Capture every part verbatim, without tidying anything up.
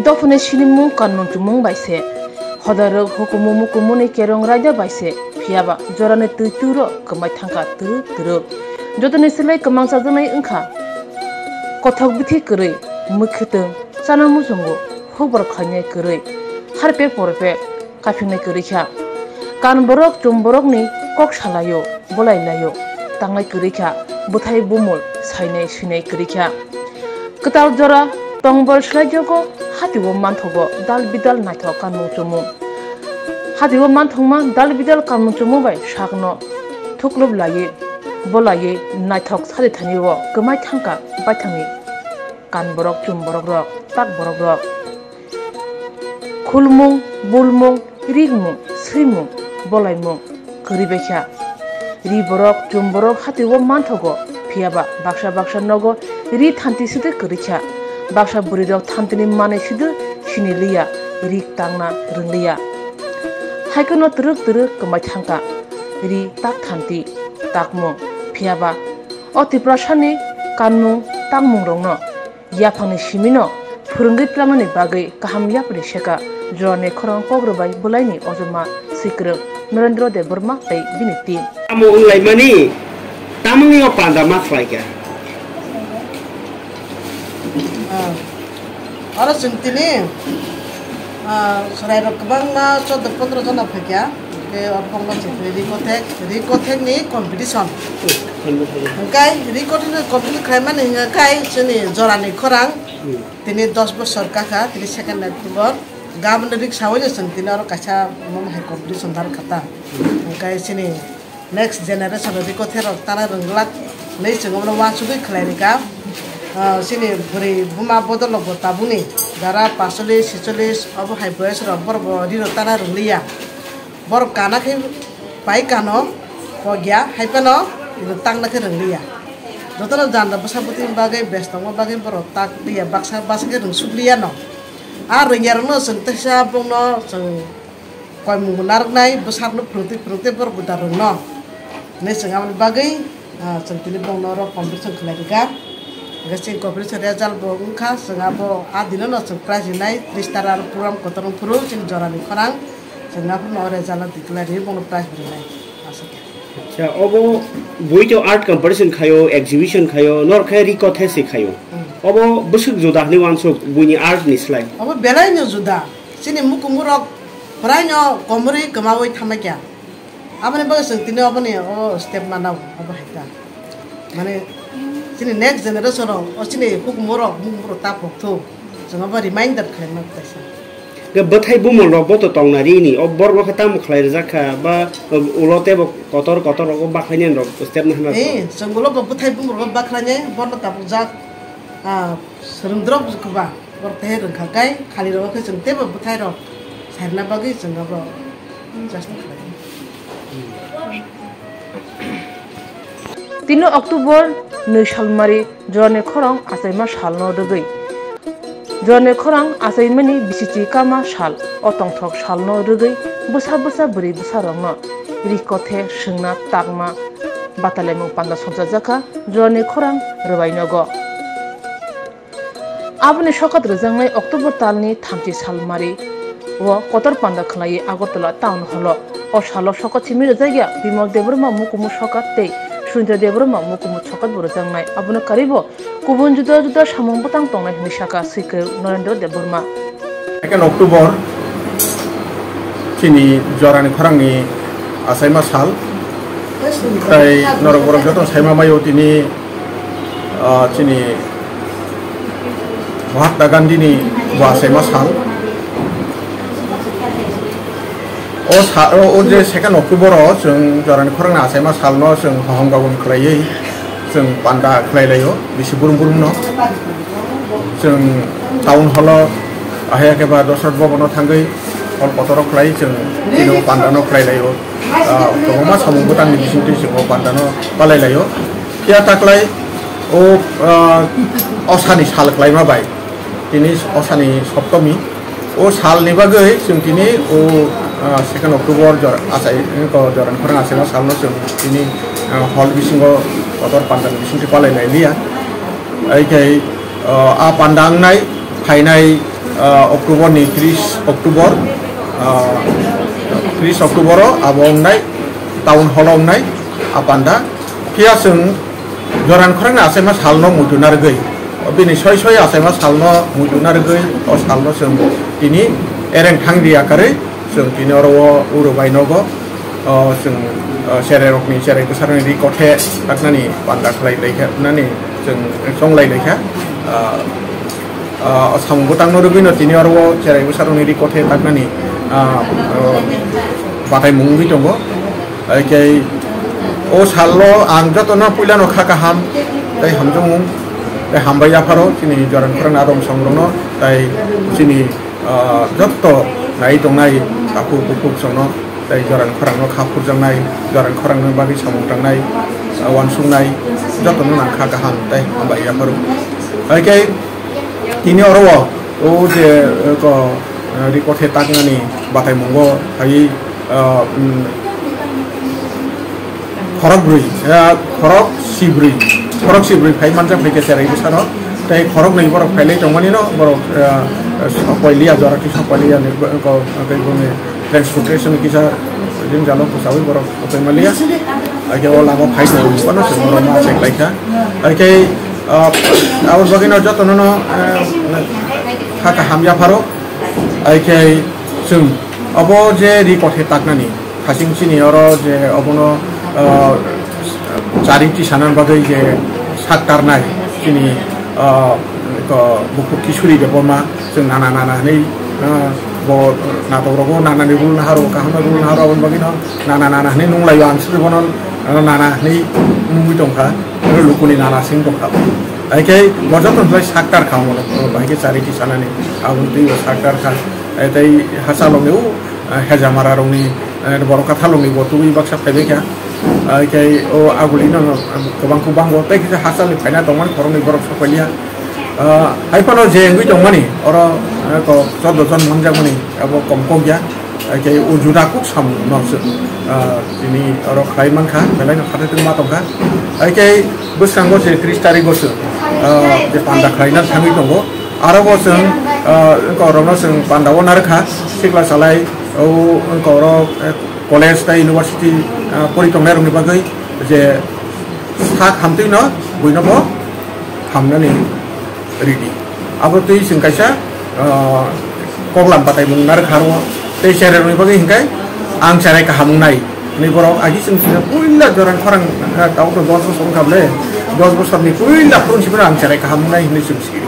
Dophani sinimung kanmung chumung bai se, hodarok hukumu mukumuni kerong raida bai se, phiyaba jorani twi twirok kwmai thangkha twrwk twrwk. Jotoni silai kwmang chajaknai wngkha kothok bithi kwrwi, mwkhwtwng chana muchungo, hukbor khlainai kwrwi, harpek porpek, kaphingnai kwrwi kha. Kan borok chum borokni kok salaio, bolai laio, tangnai kwrwi kha, bwthai bumul sainai swinai kwrwi kha. Kwtal jora tong bor swlaijogo hatio manthogo dal bidal naithok kanmung chumung. Hatio manthokma dal bidal kanmung chumung bai sakno thuklub laiwi, bolaiwi naithok sadi thanio kwmai thangkha baithangni kan borok chum borok rok, tak borok rok. Khulmung, bulmung, rikmung, swimung, bolaimung kwrwi bai kha. Ri borok, chum borok hatio manthogo, phiyaba baksa baksa nogo ri thanti sidi kwrwi kha. Baksa bwrwirok thantini manwi sidi sini liya, ri tangna rwng liya. Haikheno twrwk twrwk kwmai thangkha ri tak thanti, takmung, phiyaba o Tiprasani kanmung, takmungrokno yaphangni simino phwrwngwi tlangnani bagwi kaham yapri seka jorani khorang kok rwbai bwlaini ojoma swikwrwng Narendra Debbarma tei bini team. Tamo wnglaimani tamungni o panda ma khlaikha. Ah. Oro chwng tini, ah, chwrairok kwbangma chordo pondro jona phaikha. Hwnkhe o bongno chwng tini Rikothek, Rikothekni competition. Hwnkhe Rikothekni competition khlaimani hwnkhe chini jorani khorang. Hmm. Tini dos bosor kakha, tini second October. Gabon riksawi no chwng tini oro kaisa omo hai competition dar khata. Hwnkhe chini next generation Rikothek rok tana rwnglak hinwi chwng omo uansugwi khlai rikha. Ah, chini bwrwi buma bodol rok bo tabukni jara pasolis, sisolis obo hai boyes rok borok bo rino tana rwngliya. Borok kana khe pai kano kogya, hai phano rino tangna khe rwngliya. Jotono janda bwsa bwtwini bagwi, bes tongma bagwi borok tak liya, baksa baksa khe rwngsuk liya no. A rwngya rokno chwng teisa bongno chwng koimung narwknai, bwsarokno phwrwngtwi phwrwngtwi borok gwdal rwngno hinwi chwng aboni bagwi, ah, chwng tini bongno oro competition khlai rwkha. Hwnkhe chini competition result bo wngkha, chwng abo a dinono chwng prize rinai, tris tara aro program kotor wng phuru chini jorani khorang. Chwng aphuru no o result o declare rwi bongno prize bo rinai. Aswk. Acha, obo bui to art competition khaio, exhibition khaio, nor khe Rikothek se khaio. Hmm. Obo bwswk juda hinwi uansuk buini art ni slai? Obo belai no juda. Chini mukumurok phwraino komorwi kwmawi thangmaikha. Aboni bagwi chwng tini oboni o step manao, obo hai ta. Mane, chini next generation rok, o chini hukumu rok, mukhumu rok ta pok thu. Chwng obo reminder khlaima kaisa. Ke bwthai bumung rok bo to tongna rini, o borok no khe tamo khlai rijak kha, ba, o, ulo tebo kotor kotor rok o bakhainani rok step na hwnna. Eh, chwng ulo bo bwthai bumung rok bakhlainai, borok no tabuk jak, ah, swrwng drop kwba, borok tei rwngkha kai, khali rok khe chwng tebo bwthai rok sairna bagwi chwng obo chesta khlai. Tini October nwi salmari jorani khorang achaima salno rwgwi. Jorani khorang achaimani bisichi kama sal, o tongthok salno rwgwi bwsa bwsa bwrwi bwsarokno rikothe swngna takma batalaimung panda songchajakha jorani khorang rwbai nogo. Aboni sokat rwjaknai October talni thamchi salmari o kotor panda khlaiwi Agartala Town Hall o. O salo sokat simi rwjakya Bimal Debbarma mukumu sokat tei Sunitra Debbarma mukumu sokat bo rwjaknai. Abono karwibo kubun juda juda samung bwtang tongnai hwnwi sakha Swikwrwng Narendra Debbarma. Second October chini jorani khorangni achaima sal. Tai norok borok joto saima maio tini, ah, chini Mahatma Gandhi ni bo achaima sal. O sa-, o, o je second October o chwng jorani khorangni achaima salno chwng hohom gabon khlaiwi chwng panda khlai laio bisi burum burum no. Chwng town hall o ahai khe ba Dosrat Bhavan o thangwi hall kotor o khlai chwng tino panda no khlai laio. Ah, kwbangma samung bwtang ni bisingtwi chwng o panda no palai laio. Phiya taklai o, ah, osani sal khlaima bai tini osani Saptami. O salni bagwi chwng tini o, ah, second October jor-, achai, ko jorani khorang achaima salno chwng tini, ah, hall bisingo kotor pandani bisingtwi palai lai liya. Ai khe, ah, a panda wngnai phainai, Ah, October ni tris October, ah, tris October o abo wngnai, town hall o wngnai, a panda. Phiya chwng Joran khorang ni achaima sal no muitu narwgwi, bini soi soi achaima sal no muitu narwgwi, o sal no chwng tini ereng thang di akarwi chwng tini oro o uro bai nogo, o chwng, o cherai rok ni, cherai bwsa rok ni ri kothe taknani panda khlai lai kha, nani chwng chong lai lai kha. Ah, ah, o samung bwtang no rwgwi no tini oro o cherai bwsa rok ni ri kothe taknani, ah, o batai mung wngwi tongo. Hai khe o sal o ang joto no puila no kha kaham tei hamjakmung tei hambai yapharo chini Joran khorang ni adong song rok no tei chini, ah, joto nai tongnai takhuk bukhuk song no tei Joran khorang no kha phurjaknai, Joran khorang ni bagwi samung tangnai, ah, uansuknai joto no nang kha kaham tei hambai yapharo. Hai khe tini oro o, o je, eh, ko, eh, ri kothe taknani batai mungo phaiwi, ah, mm, khorok brwi, eh, khorok sibrwi, khorok sibrwi phai manjak phai khe cherai bwsano, tei khorok nwi borok phailai tongmani no borok, eh, sokoi liya, jora khe sokoi liya ni bo-, ko, ko, boni transportation kisa jing jalo bwchaui borok sokoi ma liya. Hakhe o lama phai tongmani no se borok ma cheklai kha. Hakhe, ah, aboni bagwi no jotono no, eh, kha kaham yapharo. Hakhe chwng obo je ri kothe taknani, hasing chini oro je obono, ah, charity sana bagwi je sak tarnai chini, ah, ko bukhuk Kishori Debbarma, chwng nana nana hinwi, ah, bo natok rogo nanani rule naharo, kaham rule naharo, aboni bagwi no nana nana hinwi nung laio, ang sri bono, ah, nana hinwi nungwi tongkha, lukuni nana sing tongkha. Hai khe bo joto ni sak tar kha, omo bahai khe charity sanani, aboni twi bo sak tar kha. Eh, tei hachalokni o, eh, Hejamara rokni, eh, borok kathalokni bo tubui baksa phaibai kha. Ah, tei o agulino, no, kwbang kwbang bo tei kisa hachalni phaina tongmani khoroknwi borok sokoliya. Ah, hai phano je wngwi tongmani oro, eh, ko chordo jon manjakmani abo kom kok ya. Hai tei o juda kuk samung no se, ah, tini oro khlai mankha, belai no khatai tongma tongkha. Hai tei bwskango se tris tarik o se, ah, je panda khlaina thangwi tongo. Aro bo chwng, ah, wngkok rokno chwng panda o narwkha, sikla salai, o wngkok rok, eh, college tei university, ah, pori tongnai rokni bagwi je sak hamtwi no buino bo hamnani ridi. Abo twi chwng kaisa, ah, koklam batai mung narwkha aro tei cherai rokni bagwi hwnkhe ang cherai kaham wngnai. Ni borok agi chwng sini puila Joran khorang, eh, tau to dos bosor wngkha ble, dos bosorni puila phurun sibino ang cherai kaham wngnai hinwi chwng siri.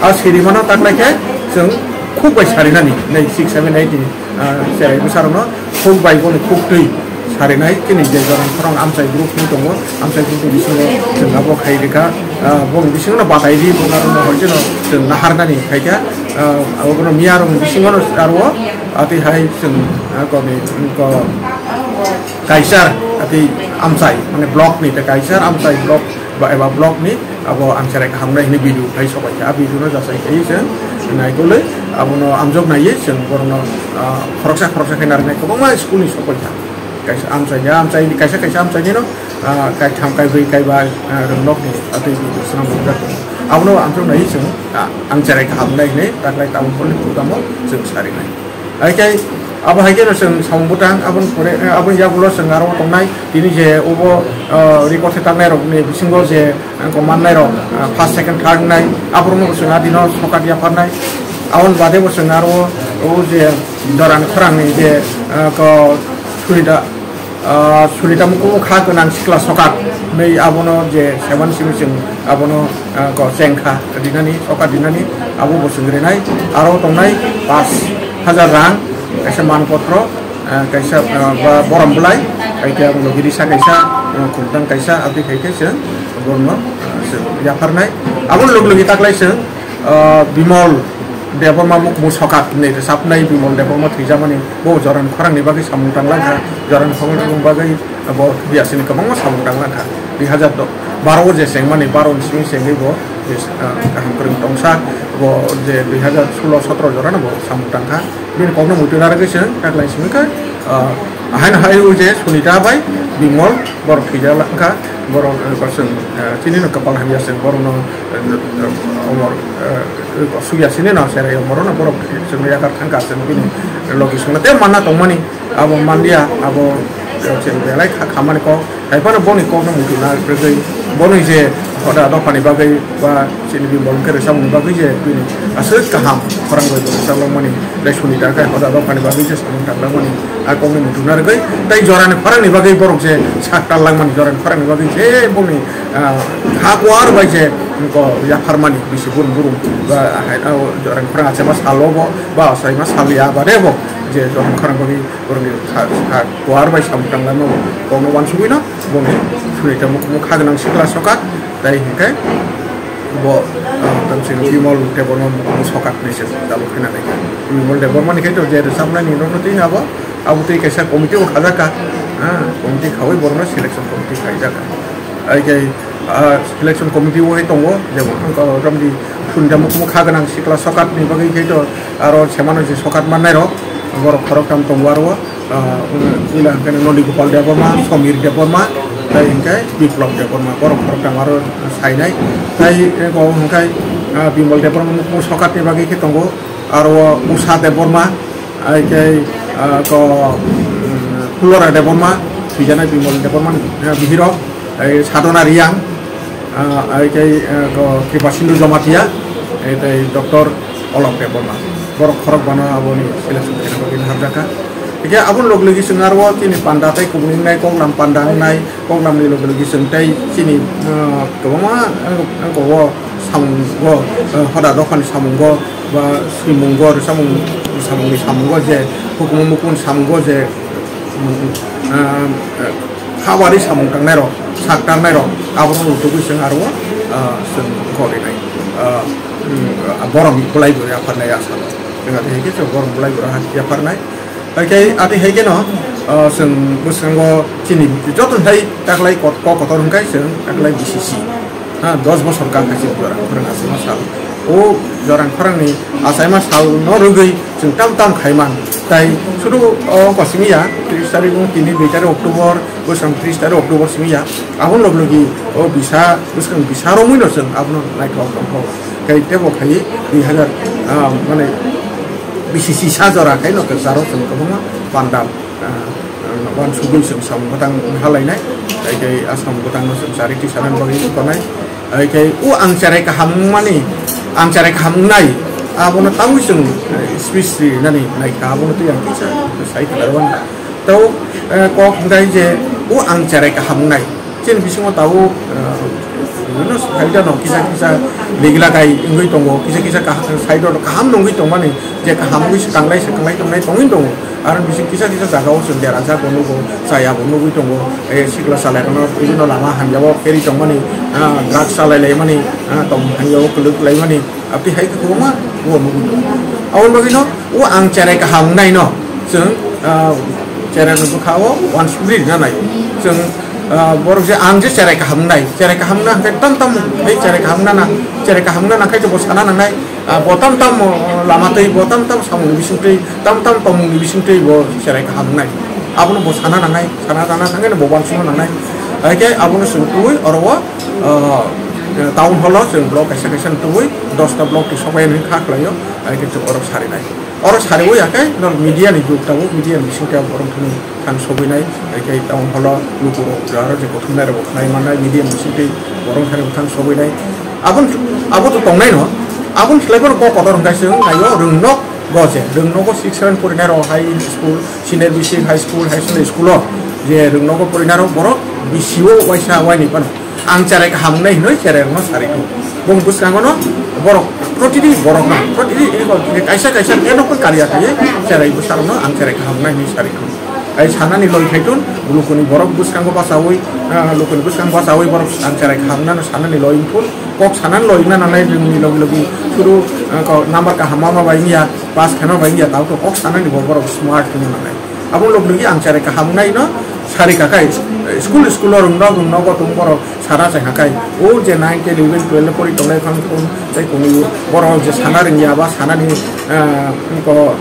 A siri mano taklai khe chwng khuk bai sarinani, nei six, seven, eight ni, ah, cherai bwsarokno khuk bai boni khuk twi sarinai, chini je Joran khorang amchai group ni tongo, amchai group ni bisingo chwng abo khai rikha, ah, boni bisingo no batai di, boni aro no hoi jeno chwng naharnani khai kha, ah, abono miya rokni bisingo no aro atwi hai chwng, ah, koni, ko, Kaisar, ati amchai, mane block ni, te Kaisar amchai block ba eba block ni, abo ang cherai kaham nai hini video khai sobai kha. A video no jasai khai se nai tole, abono amjok nai ye, chwng borno, ah, khoroksa khoroksa khai narwknai kwbangma school ni sobai kha. Kaisa amchai ya, amchai ni, kaisa kaisa amchai ni no, ah, kaitham, kaibrwi, kaiba, ah, rwngnok ni, ati video swnam bujak. Abono amjok nai ye chwng, ah, ang cherai kaham nai hini, taklai tabuk boni program o chwng sari nai. Hai khe abo hai khe no chwng samung bwtang, aboni pore, eh, aboni yagulo chwng aro tongnai, tini je obo, eh, record khe tangnai rok ni bisingo je, eh, ko mannai rok, eh, first, second, third wngnai, aborok no chwng adino sokat yapharnai. Aboni bade bo chwng aro o je Joran khorang ni je, eh, ko Sunita, ah, Sunita mukumu kha gwnang sikla sokat hinwi abono je seman simi chwng abono, ah, ko chengkha rinani, sokat rinani, abo bo chwng rinai. Aro tongnai pash hajar rang, kaisa manpotro, ah, kaisa, ah, ba borom bwlai, kaisa logi risa kaisa, ah, khumtang kaisa, aboni khai khe chwng borno, ah, chwng yapharnai. Aboni logi logi taklai chwng, ah, Bimol Debbarma muk-, musokat hinwi rwchapnai Bimol Debbarma thwijakmani, bo Joran khorangni bagwi samung tanglangkha, Joran khorangni bagwi bo biyasini kwbangma samung tanglangkha. Dui hazar baro o je chengmani, baro ni simi chengwi bo je, ah, kaham kwrwng tongsa, bo je dui hazar solo sotro jorano bo samung tangkha. Bini kokno muitu narwgwi chwng taklai simi khe, ah, haino hai o je Sunita bai Bimol borok thwijaklangkha, borok, eh, chwng, eh, chini no kwpal hamya chwng borokno, eh, omor, eh, Suya sini no serai moro no borok chwng yakar thangka chwng bini logi songna te manna tongmani abo manliya abo chwng belai kha khamani kok hai phano boni kok no muitu na rwgwi boni je hoda dophani bagwi ba chini bini bolong khe rwchapmani bagwi je bini aswk kaham khorang bai rwchapmani tei suni ta khe hoda dophani bagwi je samung tanglangmani a kok no muitu na rwgwi tei jorani khorang ni bagwi borok je sak tanglangmani jorani khorang ni bagwi je boni Ah, ha kuar bai je ko yapharmani bisi burum burum ba hai jorang khorang achai ma salo bo ba achai ma saliya ba rebo je jorang khorang bagi borokni ha kuar bai samung tanglama bo kono wansugwi no boni suni tamo kumo kha gwnang sikla sokat tai hinkhe bo tamsini Bimol Debbarma mukhumu sokat ni se chalo khaina naikha. Bimol Debbarma ni khe to je rwchapnai ni rokno twi abo abo twi kaisa committee bo khajak kha. Committee khawi borokno selection committee khaijak kha. Ai khe selection committee o hai tongo jebo wngkha romdi sunda mukhumu kha gwnang sikla sokat ni bagwi khe to aro semano je sokat mannai rok borok khorok tam tongo aro. Puila hwnkhe Noli Gopal Debbarma, Somir Debbarma, tei hwnkhe Biplab Debbarma, borok khoroktham aro sainai. Tei bo hwnkhe Bimal Debbarma mukhumu sokatni bagwi khe tongo, aro Usha Debbarma, ai tei ko Phulora Debbarma, thwijanai Bimal Debbarma bihirok, tei Sadhana Riyang, ai tei ko Kripa Sindhu Jamatia, tei Doctor Olok Debbarma. Borok khorok bano aboni selection khaina bagwi naharjakha. Hingke aboni log logi chwng aro chini panda tei kubuni wngnai, koklam panda wngnai, koklamni log logi chwng tei chini kwbangma o samungo, hoda dophani samungo ba swimungo, rwchapmung samungni samungo je hukumu mukun samungo je habari samung tangnairok, sak tangnairok, abono rutugwi chwng aro chwng gorinai. Borok bolai bo yapharnai asalo. Chwng ati hai khe chwng borok bolai bo yapharnai. Hai khe ati hai khe no chwng bwskango chini joto hai taklai kok kotor hwnkhe chwng taklai B C C. Ha dos bosor kha khaisi jorang khorang achaima sal. O jorang khorangni achaima sal no rwgwi chwng tam tam khaiman. Tai sudu o kosing ya tris tarik tini dui tarik October bwskang tris tarik October simi ya. Aboni log logi o bisa bwskang bisa romwi no chwng abono naithok tongkho. Khai tebo khai dui hazar mane B C C sa jora khai no kwcharo chwng kwbangma panda wansugwi chwng samung bwtang halainai. Tai khai a samung bwtangno chwng charity sanani bagwi tongnai. Hai khai o ang cherai kaham wngmani, ang cherai kaham wngnai, abono tangwi chwng speech rinani naikha, abono twi ang kisa sai khlaiwani. Tao kok hwnkhe je o ang cherai kaham wngnai. Chini bisingo tabuk bibinno side-o kisa kisa liglagai wngwi tongo, kisa kisa side-o kaham nungwi tongmani, je kaham wngwi swkanglai swkanglai tongnai tongwi tongo. Aro bising kisa kisa jagao chwng berajak bo nugo, chaya bo nugwi tongo, sikla chalairokno bibinno lama hamyao pheri tongmani, drugs chalai laimani, tongmung hamyao kwlwk laimani. Aboni hai khe kwbangma o nugwi tongo. Aboni bagwino o ang cherai kaham wngnai no chwng cherai ni bwkha o wansugwi rina nai. Chwng borok je ang je cherai kaham wngnai, cherai kaham wngna hwnkhe tam tam hai cherai kaham wngna na, cherai kaham wngna nang khe bo sana nangnai. Bo tam tam lama twi, bo tam tam samung ni bising twi, tam tam tongmung ni bising twi bo cherai kaham wngnai. Abono bo sana nangnai, sana sana thangkhe bo wansugna nangnai. Hai khe abono chwng twi oro o town hall o chwng block kaisa kaisa twi dosta block twi sokbai hinwi kha khlaio, hai khe chwng oro sarinai. Oro sariwi ya khe norok media ni jug tabuk, media ni bising twi borok thani thang sogwinai, hai khe town hall o lukurok aro je kothomnai rok khnai mannai media ni bising twi borok thani thang sogwinai. Abon abo to tongnai no, abon khlai bono kok kotor hwnkhe chwng naio rwngnok go je, rwngnogo six seven porinai rok high school, senior basic high school, high school, school o je rwngnogo porinai rok borok bisi o waisa waini phano. Ang cherai kaham wngnai hinwi cherai rokno sari kho. Bong bwskango no borok protidi borok no protidi kaisa kaisa khe no kariya kaiye cherai bwsa rokno ang cherai kaham wngnai hinwi sari kho. Ai sanani loi khaitun lukuni borok bwskango bachawi lukuni bwskango bachawi borok ang cherai kaham wngnano sanani loi wngthun kok sanani loi wngna nangnai rwngni logi logi suru number kaham ma bai wngya pass khaima bai wngya tabuk kok sanani bo borok smart wngna nangnai. Abo log logi ang cherai kaham wngnai no sari kakai school school o rwngno rwngno gotong borok sana chai hakai o je nine ten eleven twelve pori tongnai phang thung tei kunu borok je sana rwngya ba sanani ko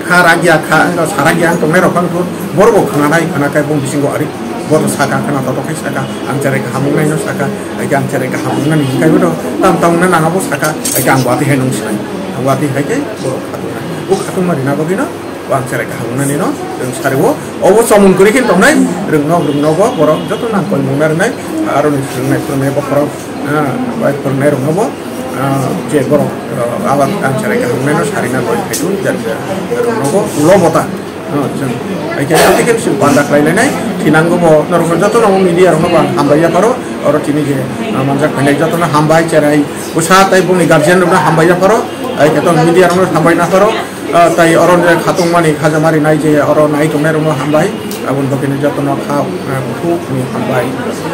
kha ragya kha sara gya tongnai rok phang thung borok bo khana nai khana kai bong bisingo ari Bo to saka khwna, toto khai saka, ang cherai kaham wngnai no saka, ai ang cherai kaham wngnani hinkhai bo to tam tam wngna nang abo saka, ai ang watwi hai nung sinai, watwi hai khe bo khatung nai, bo khatung ma rina bagwi no, bo ang cherai kaham wngnani no, rwng sari o, obo chomon kwrwi khe tongnai, rwng nok rwng nogo borok joto nang koi mung na rwnai, aro ni swrwng nai phwrwng nai bokhorok, ah, bai phwrwng nai rwng nogo, ah, je borok, ah, abo ang cherai kaham wngnai no sari na koi khai tu, jar jar rwng nogo ulo bota. Ah, chwng, ai khe, ai khe chwng panda khlai lainai, thinango bo, norokno jotono media rokno bo ang hambai yapharo, oro tini je, ah, manjak phainai jotono hambai, cherai, bwsa tei bongni guardian rokno hambai yapharo, ai khe to media rokno hambai napharo, ah, tei oro je khatungmani khajama rinai je oro nai tongnai rokno hambai, aboni bagwino jotono kha, ah, bukhukni hambai,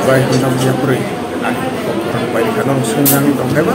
bai hamjak yaphurwi, ani, bai kheno swngjagwi tongkhe ba.